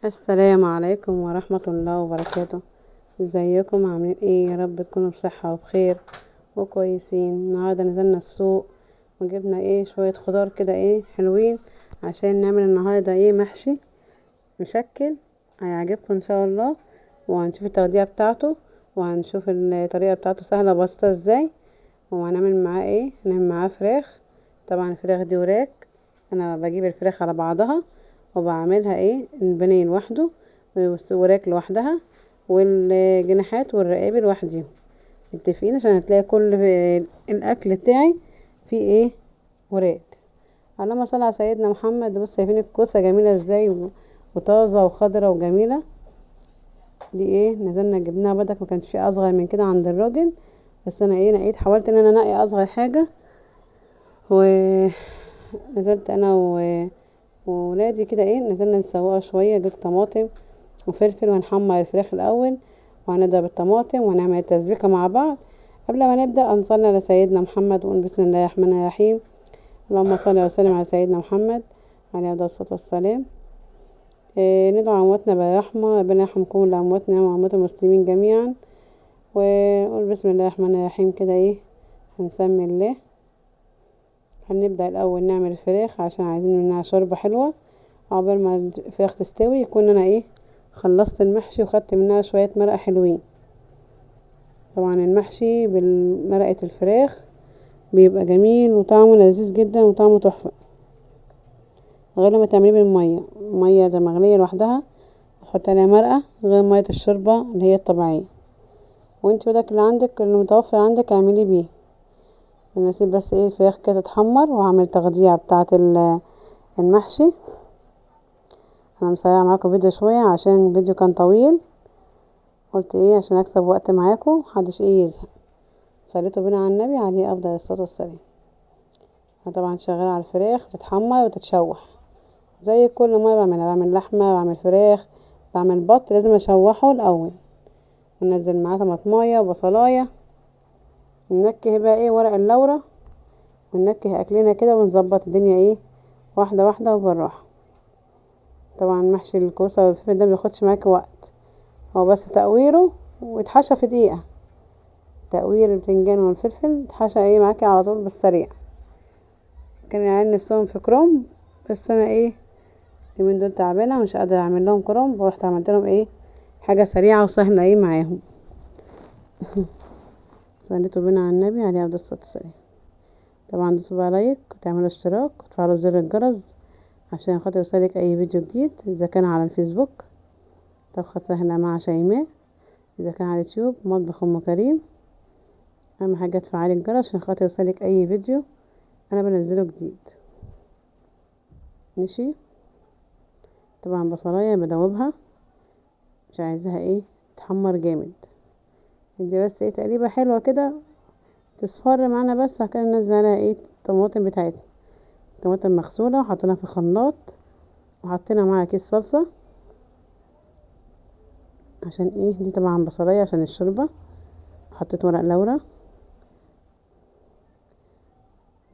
السلام عليكم ورحمة الله وبركاته. ازيكم عاملين ايه؟ يا رب تكونوا بصحة وبخير وكويسين. النهاردة نزلنا السوق وجبنا ايه شوية خضار كده ايه حلوين عشان نعمل النهاردة ايه محشي مشكل هيعجبكم ان شاء الله، وهنشوف التغذية بتاعته وهنشوف الطريقة بتاعته سهلة وبسيطة ازاي، وهنعمل معاه ايه. هنعمل معاه فراخ. طبعا الفراخ دي وراك، انا بجيب الفراخ على بعضها وبعملها ايه البانيه لوحده والوراك لوحدها والجناحات والرقابي لوحديهم، متفقين؟ عشان هتلاقي كل الاكل بتاعي فيه ايه وراك. اللهم صل على سيدنا محمد. بص شايفين الكوسه جميلة ازاي وطازه وخضره وجميلة. دي ايه نزلنا جبناها بدك، ما كانش فيه اصغر من كده عند الراجل، بس انا ايه نقيت، حاولت ان انا انقي اصغر حاجة. ونزلت انا وولادي كده ايه نزلنا نسوقها شوية. جبت طماطم وفلفل وهنحمر الفراخ الاول وهنضرب الطماطم وهنعمل التسبيكه مع بعض. قبل ما نبدا هنصلي على سيدنا محمد ونقول بسم الله الرحمن الرحيم. اللهم صل وسلم على سيدنا محمد عليه افضل الصلاة والسلام. ندعو امواتنا بالرحمة، ربنا يرحم كل امواتنا واموات المسلمين جميعا. ونقول بسم الله الرحمن الرحيم كده ايه هنسمي الله. هنبدا الاول نعمل الفراخ عشان عايزين منها شوربة حلوة. عقبال ما الفراخ تستوي يكون انا ايه خلصت المحشي وخدت منها شوية مرقه حلوين. طبعا المحشي بالمرقه الفراخ بيبقى جميل وطعمه لذيذ جدا وطعمه تحفة، غير لما تعمليه بالمية. المية ده مغليه لوحدها تحطي عليها مرقه غير مية الشوربة اللي هي الطبيعية، وانت بدك اللي عندك اللي متوفر عندك اعملي بيه. انا اسيب بس ايه الفراخ كده تتحمر وهعمل تغذية بتاعه المحشي. انا مسرعة معاكم فيديو شوية عشان الفيديو كان طويل، قلت ايه عشان اكسب وقت معاكم محدش ايه يزهق. صليتوا بينا على النبي عليه افضل الصلاة والسلام. انا طبعا شغالة على الفراخ تتحمر وتتشوح زي كل مرة بعملها، بعمل لحمه بعمل فراخ بعمل بط، لازم اشوحه الاول وننزل معاه طماطمايه وبصلايه، ننكه بقى ايه ورق اللورة وننكه اكلنا كده ونظبط الدنيا ايه واحدة واحدة وبالراحه. طبعا محشي الكوسه والفلفل ده مبياخدش معاكي وقت، هو بس تقويره ويتحشى في دقيقة. تقوير البتنجان والفلفل يتحشى ايه معاكي على طول بالسريع. كان العيال نفسهم في كرنب، بس انا ايه اليومين دول تعبانة ومش قادرة اعمل لهم كرنب، ورحت عملت لهم ايه حاجة سريعة وسهلة ايه معاهم. صليتوا بينا على النبي عليه افضل الصلاة والسلام. طبعا دوسوا بقى like وتعملوا اشتراك وتفعلوا زر الجرس عشان خاطر يوصلك اي فيديو جديد، اذا كان على الفيسبوك طبخه سهلة مع شيماء، اذا كان على اليوتيوب مطبخ ام كريم. اهم حاجة تفعلي الجرس عشان خاطر يوصلك اي فيديو انا بنزله جديد. ماشي. طبعا بصلايه بدوبها مش عايزاها ايه تحمر جامد، دي بس ايه تقليبه حلوة كده تصفر معانا بس. بعد كده ننزل عليها ايه الطماطم بتاعتنا، طماطم مغسوله وحطيناها في الخلاط وحطينا معاها كيس صلصه عشان ايه دي طبعا بصلايه عشان الشوربة. حطيت ورق لورا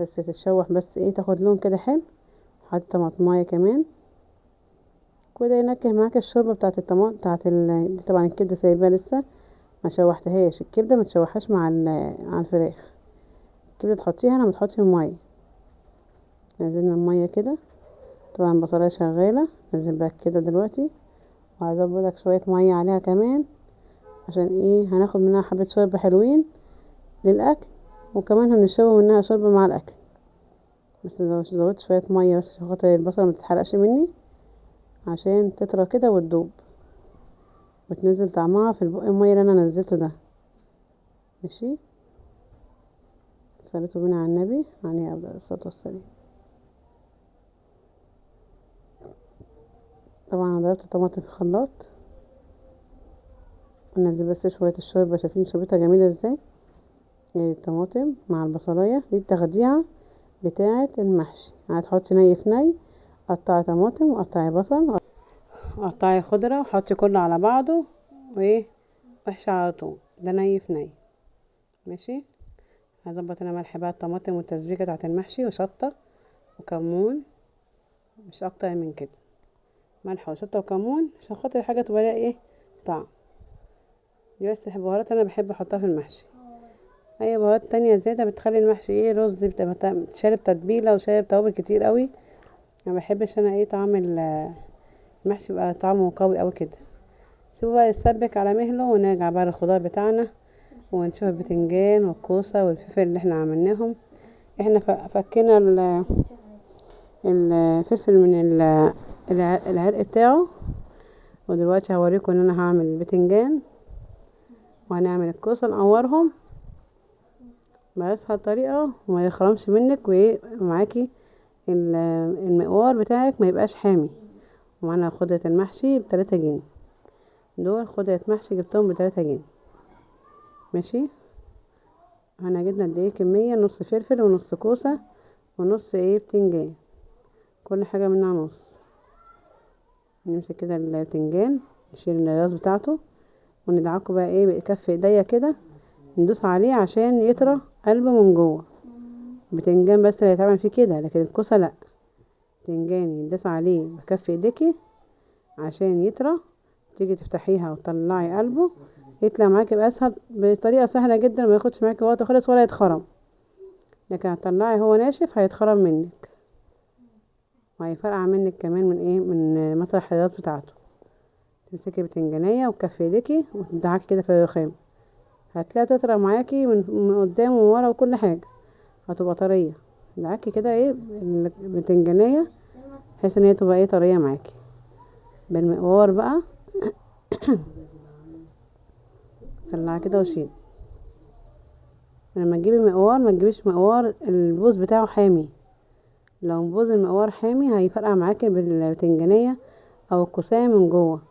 بس تتشوح بس ايه تاخد لون كده حلو. حطيت طماطمايه كمان كده ينكه معاك الشوربة بتاعت الطماطم بتاعت طبعا الكبده سايباها لسه ما شوحتهاش. الكبده ما تشوحهاش مع الفراخ، الكبده تحطيها لما تحطي المية. نزلنا المية كده، طبعا البصلايه شغالة. نزل بقى الكبده دلوقتي وهظبط لك شوية مية عليها كمان عشان ايه هناخد منها حبه شوربة حلوين للاكل، وكمان هنشرب منها شوربة مع الاكل. بس زودت شوية مية بس عشان خاطر البصله ما تتحرقش مني، عشان تطرى كده وتدوب وتنزل طعمها في البق المية اللي انا نزلته ده. ماشي. صليتوا بينا على النبي عليه افضل الصلاة والسلام. طبعا انا ضربت الطماطم في الخلاط ونزل بس شوية الشوربة. شايفين شوربتها جميلة ازاي؟ الطماطم مع البصلايه دي التغذية بتاعه المحشي. هتحطي ني في ني، قطعي طماطم وقطعي بصل وقطعي خضرة وحطي كله على بعضه وايه وحشة على طول، ده ني في ني. ماشي. هظبط انا ملح بقى الطماطم والتسبيكه بتاعه المحشي وشطه وكمون، مش اكتر من كده. ملح وشطه وكمون عشان خاطر الحاجة تبقى لها ايه طعم. دي بس البهارات انا بحب احطها في المحشي. اي بهارات تانية زيادة بتخلي المحشي ايه رز بتبقى شارب تتبيله وشارب توابل كتير قوي، ما بحبش انا ايه طعم المحشي يبقى طعمه قوي قوي كده. سيبه بقى يتسبك على مهله، ونرجع بقى للخضار بتاعنا ونشوف البتنجان والكوسه والفلفل اللي احنا عملناهم. احنا فكينا الفلفل من العرق بتاعه، ودلوقتي هوريكم ان انا هعمل البتنجان وهنعمل الكوسه، نقورهم بأسهل طريقه وما يخرمش منك، ومعاكي المقوار بتاعك ما يبقاش حامي. ومعانا خضرة المحشي ب3 جنيه، دول خضرة محشي جبتهم ب3 جنيه. ماشي، انا جبنا قد ايه كمية؟ نص فلفل ونص كوسة ونص ايه بتنجان، كل حاجة منها نص. نمسك كده البتنجان نشيل الراس بتاعته وندعكه بقى ايه بكف ايديا كده، ندوس عليه عشان يطرى قلبه من جوه. البتنجان بس اللي هيتعمل فيه كده، لكن الكوسه لا، بتنجان ينداس عليه بكف ايديكي عشان يطرى، تيجي تفتحيها وتطلعي قلبه يطلع معاكي باسهل، بطريقة سهلة جدا، ما ياخدش معاكي وقت خالص ولا يتخرم. لكن هتطلعي هو ناشف هيتخرم منك وهيفرقع منك كمان من ايه، من مطرح الراس بتاعته. تمسكي بتنجانيه وكف ايديكي وتدعكي كده في الرخام، هتلاقي تطرى معاكي من قدام ومن ورا وكل حاجة، هتبقى طرية. دعكي كده ايه البتنجانيه بحيث ان هي تبقى ايه طرية معاكي. بالمقوار بقى طلعها كده وشيل. لما تجيبي مقوار ما تجيبيش مقوار البوز بتاعه حامي، لو بوز المقوار حامي هيفرقع معاكي بالبتنجانيه او الكوسايه من جوه.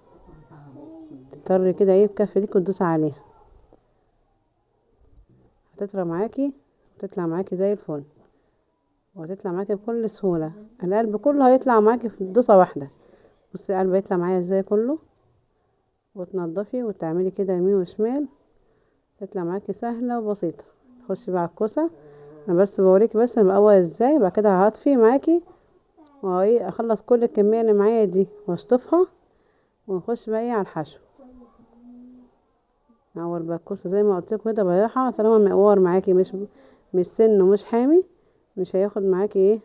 تضطري كده ايه بكف ايدك وتدوسي عليها، هتطرى معاكي وتطلع معاكي زي الفل، وهتطلع معاكي بكل سهولة. القلب كله هيطلع معاكي في دوسة واحدة. بصي القلب هيطلع معايا ازاي كله، وتنضفي وتعملي كده يمين وشمال، تطلع معاكي سهلة وبسيطة. تخشي بقى على الكوسه، انا بس بوريكي بس انا بقور ازاي. بعد كده هطفي معاكي وايه اخلص كل الكمية اللي معايا دي واشطفها، ونخش بقى ايه على الحشو. نقور بقى الكوسه زي ما قلت لكم كده براحة، طالما المقوار معاكي مش سن ومش حامي مش هياخد معاكي ايه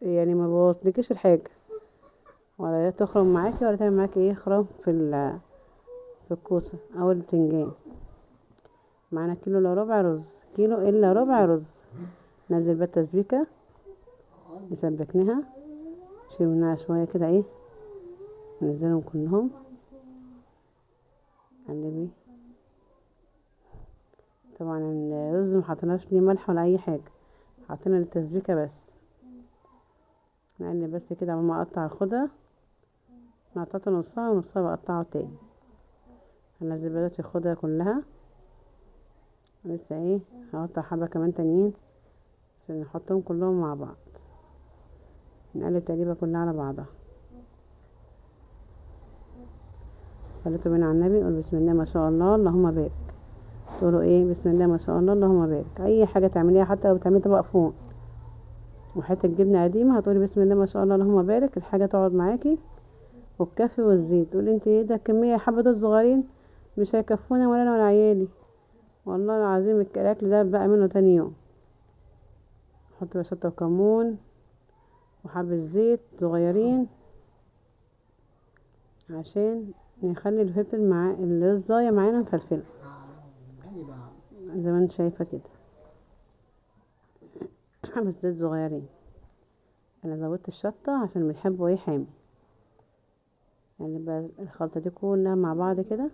يعني ما بوظلكيش الحاجة ولا تخرم معاكي ولا تعمل معاكي ايه خرم في الكوسه او البتنجان. معانا كيلو الا ربع رز، كيلو الا ربع رز. نزل بقى التسبيكه اللي سبكناها، نشيل منها شوية كده ايه، ننزلهم كلهم. قلبي طبعا الرز ما حطيناش ليه ملح ولا اي حاجة، حطينا للتسبيكه بس. نقلب بس كده قبل ما اقطع الخضرة، انا قطعت نصها ونصها بقطعه تاني. هنزل دلوقتي الخضرة كلها، لسه ايه هقطع حبه كمان تانيين عشان نحطهم كلهم مع بعض. نقلب تقريبا كلها على بعضها. صليتوا بينا على النبي، قول بسم الله ما شاء الله اللهم بارك. تقولوا ايه؟ بسم الله ما شاء الله اللهم بارك. اي حاجة تعمليها حتى لو بتعملي طبق فوم وحتة جبنه قديمة هتقولي بسم الله ما شاء الله اللهم بارك، الحاجة تقعد معاكي وتكفي وتزيد. تقولي انت ايه ده الكمية، حبه دول صغيرين مش هيكفونا ولا انا ولا عيالي، والله العظيم الاكل ده بقى منه تاني يوم. نحط بقى شطه وكمون وحبه زيت صغيرين عشان نخلي الفلفل مع الرزايه معانا مفلفله زي ما انت شايفه كده. حبه زيت صغيرين. انا زودت الشطه عشان بنحبه ايه حامي. يعني بقى الخلطة دي كلها مع بعض كده.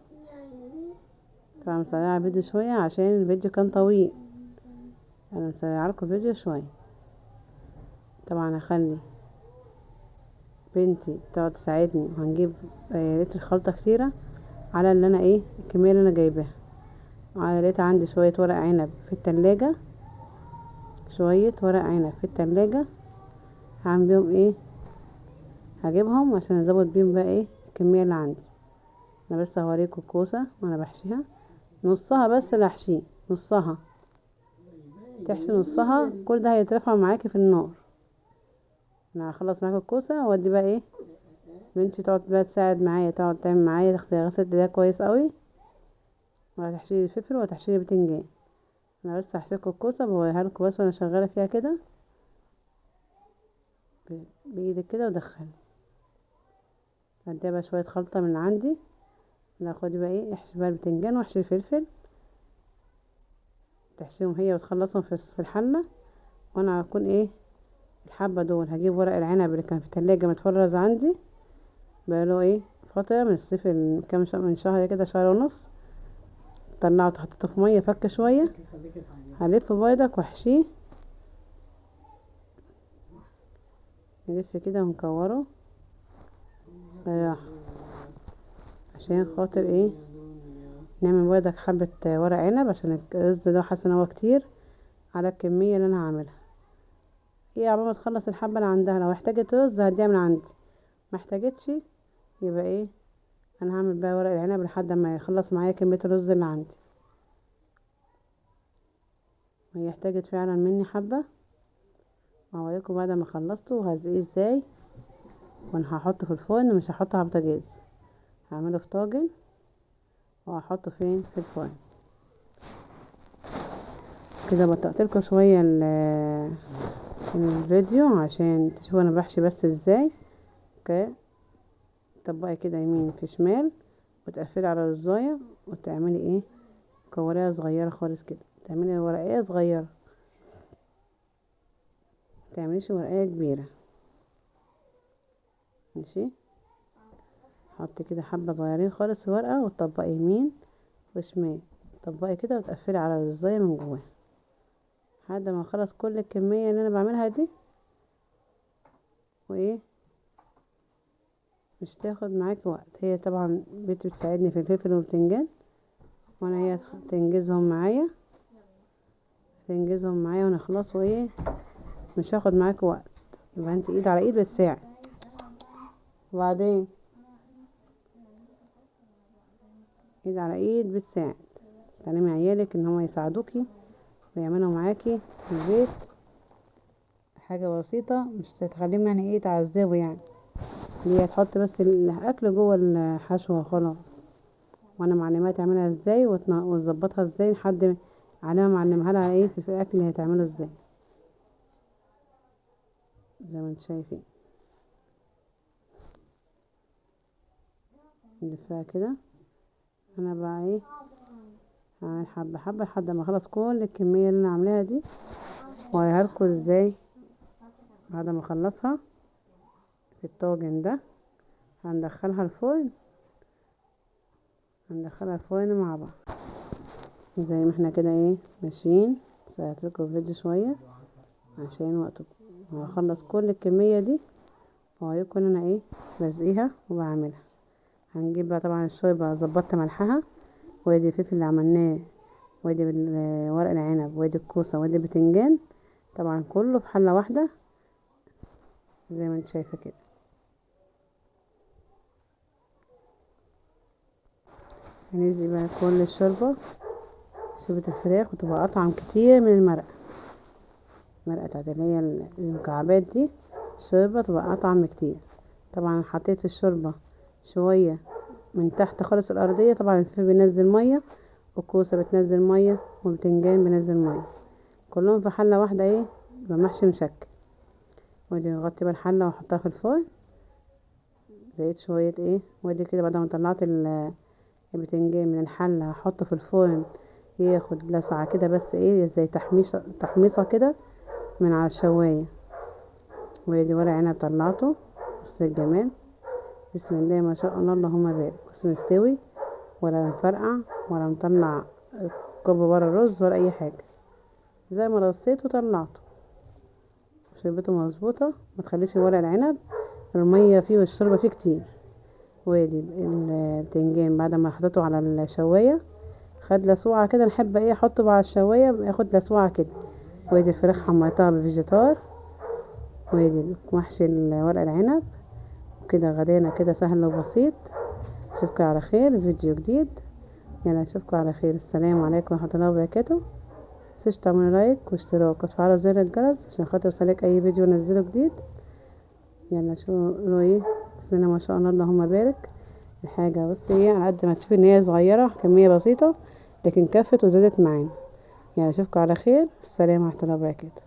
طبعا مسرعة الفيديو شوية عشان الفيديو كان طويل، انا مسرعة لكم الفيديو شوية. طبعا هخلي بنتي تقعد تساعدني، وهنجيب لتر خلطه كتيرة على اللي انا ايه الكمية اللي انا جايباها. لقيت عندي شوية ورق عنب في التلاجة، شوية ورق عنب في التلاجة هعمل بيهم ايه، هجيبهم عشان ازود بيهم بقى ايه الكمية اللي عندي. انا بس هوريكم الكوسه وانا بحشيها، نصها بس اللي هحشيه، نصها تحشي نصها، كل ده هيترفع معاكي في النار. انا هخلص معاكي الكوسه وادي بقى ايه بنتي تقعد بقى تساعد معايا، تقعد تعمل معايا، غسلت ايديها كويس قوي. وهتحشيلي الفلفل وهتحشيلي البتنجان. انا بس هحشيلكوا الكوسه بوريها لكم بس وانا شغالة فيها كده بايدك كده، ودخلي. هديها بقى شوية خلطه من عندي. لا خدي بقى ايه، احشي بقى البتنجان واحشي الفلفل، تحشيهم هي وتخلصهم في الحلة. وانا هكون ايه الحبة دول، هجيب ورق العنب اللي كان في التلاجة متفرز عندي بقاله ايه فترة من الصيف، كام من شهر كده، شهر ونص، طلعته حطيته في مية فك شوية. هلف بيضك واحشيه، نلف كده ونكوره عشان خاطر ايه نعمل بيضك حبه ورق عنب، عشان الرز ده حاسه ان هو كتير على الكمية اللي انا هعملها. هي عقبال ما تخلص الحبة اللي عندها، لو احتاجت رز هديها من عندي، ما احتاجتش يبقى ايه انا هعمل بقى ورق العنب لحد ما يخلص معايا كمية الرز اللي عندي. وهي احتاجت فعلا مني حبه. هوريكم بعد ما خلصته وهزقيه ازاي. وانا هحطه في الفرن، مش هحطه على البوتاجاز، هعمله في طاجن وهحطه فين في الفرن كده. بطأت لكم شوية الفيديو عشان تشوفوا انا بحشي بس ازاي. okay، طبقي كده يمين في شمال وتقفلي على الرزايه، وتعملي ايه كوريه صغيرة خالص كده، تعملي ورقيه صغيرة، متعمليش ورقية كبيرة. ماشي، حطي كده حبه صغيرين خالص في ورقة، وتطبقي يمين وشمال، طبقي كده وتقفلي على الرزايه من جواها لحد ما اخلص كل الكمية اللي انا بعملها دي. وايه مش تاخد معاك وقت. هي طبعا بنتي بتساعدني في الفلفل والبتنجان، وانا هي تنجزهم معايا، تنجزهم معايا ونخلصوا ايه، مش هاخد معاك وقت. يبقى انت ايد على ايد بتساعد. وبعدين ايد على ايد بتساعد، تعلمي عيالك ان هم يساعدوكي ويعملوا معاكي في البيت حاجة بسيطة، مش تخليهم يعني ايه تعذبوا يعني. هي تحط بس الاكل جوه الحشوه خلاص، وانا معلماها تعملها ازاي وتظبطها ازاي لحد علامة معلمها لها ايه في الاكل اللي هتعمله ازاي، زي ما انتم شايفين. نلفها كده. انا بقى ايه هعمل حبه حبه لحد ما اخلص كل الكمية اللي انا عاملاها دي، واوريها لكم ازاي بعد ما اخلصها في الطاجن ده. هندخلها الفرن، هندخلها الفرن مع بعض زي ما احنا كده ايه ماشيين. سرعت لكم الفيديو شوية عشان وقتكم. وهخلص كل الكمية دي واوريكم ان انا ايه بزقيها وبعملها. هنجيب بقى طبعا الشوربة ظبطت ملحها، وادي الفلفل اللي عملناه، وادي ورق العنب، وادي الكوسه، وادي البتنجان، طبعا كله في حله واحدة زي ما انت شايفه كده. هنزي بقى كل الشوربة، شوربة الفراخ، وتبقى اطعم كتير من المرقه. المرقه بتاعت اللي هي المكعبات دي، الشوربة تبقى اطعم كتير. طبعا حطيت الشوربة شوية من تحت خالص الارضية، طبعا الفلفل بينزل مية، والكوسه بتنزل مية، والبتنجان بينزل مية، كلهم في حله واحدة ايه يبقى محشي مشكل. وادي نغطي بقى الحلة واحطها في الفرن. زيت شوية ايه، وادي كده بعد ما طلعت البتنجان من الحلة هحطه في الفرن ياخد لسعه كده بس ايه زي تحميصه كده من على الشوايه. وادي ورق عنب طلعته، بص الجمال، بسم الله ما شاء الله اللهم بارك. بس مستوي ولا مفرقع ولا مطلع كوب بره الرز ولا اي حاجة، زي ما رصيته طلعته. شربته مظبوطة، ما تخليش ورق العنب المية فيه والشوربه فيه كتير. وادي البتنجان بعد ما حطيته على الشوايه خد لسوعه كده، نحب ايه احطه على الشوايه ياخد لسوعه كده. وادي الفراخ حمرتها بالفيجيتار، وادي محشي ورق العنب كده. غدانا كده سهل وبسيط. اشوفكم على خير فيديو جديد، يلا اشوفكم على خير. السلام عليكم ورحمة الله وبركاته. متنسوش تعملوا like واشتراك وتفعلوا زر الجرس عشان خاطر يوصلك اي فيديو انزله جديد. يلا شوفوا ايه. بسم الله ما شاء الله اللهم بارك. الحاجة بصي ايه، على قد ما تشوفي ان هي صغيرة كمية بسيطة، لكن كفت وزادت معانا. يعني اشوفكم على خير، السلام ورحمة الله وبركاته.